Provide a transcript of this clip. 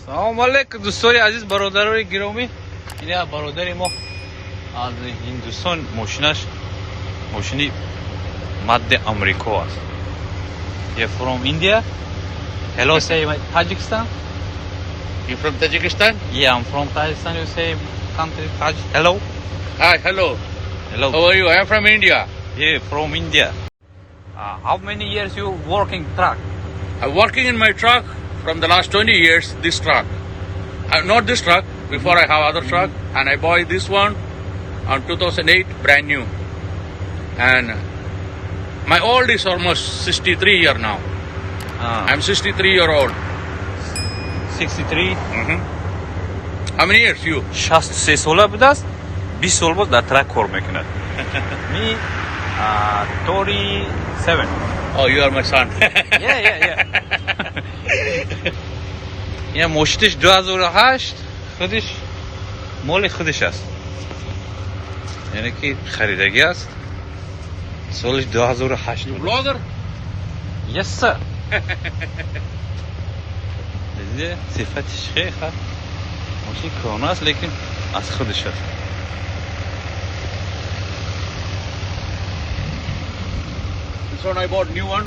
Салом алейкум, дӯстони азиз, бародарони гиромӣ. Ин бародари мо аз Ҳиндустон, мошинаш мошини мадди Амрико аст. You from India? Hello, say Tajikistan. You from Tajikistan? Yeah, I'm from Tajikistan. You say country Taj. Hello. Hi, hello. Hello. How are you? I am from India. Yeah, from India. How many years you working truck? I'm working in my truck from the last 20 years, this truck. Not this truck, before I have other truck, and I buy this one on 2008, brand new. And my old is almost 63 year now. I'm 63 year old. 63. How many years you? 63 сола будааст, 20 сол боз дар truck кор мекунад. Me 37. Oh, you are my son. Yeah. Ин мошинаш 2008, худиш моли худиш аст, яъне ки харидагӣ аст, солиш 2008. You vlogger? Yes, sir. Диде, сифатиш хеле хуб. Мошин кӯҳна аст, лекин аз худиш аст. This one I bought new one.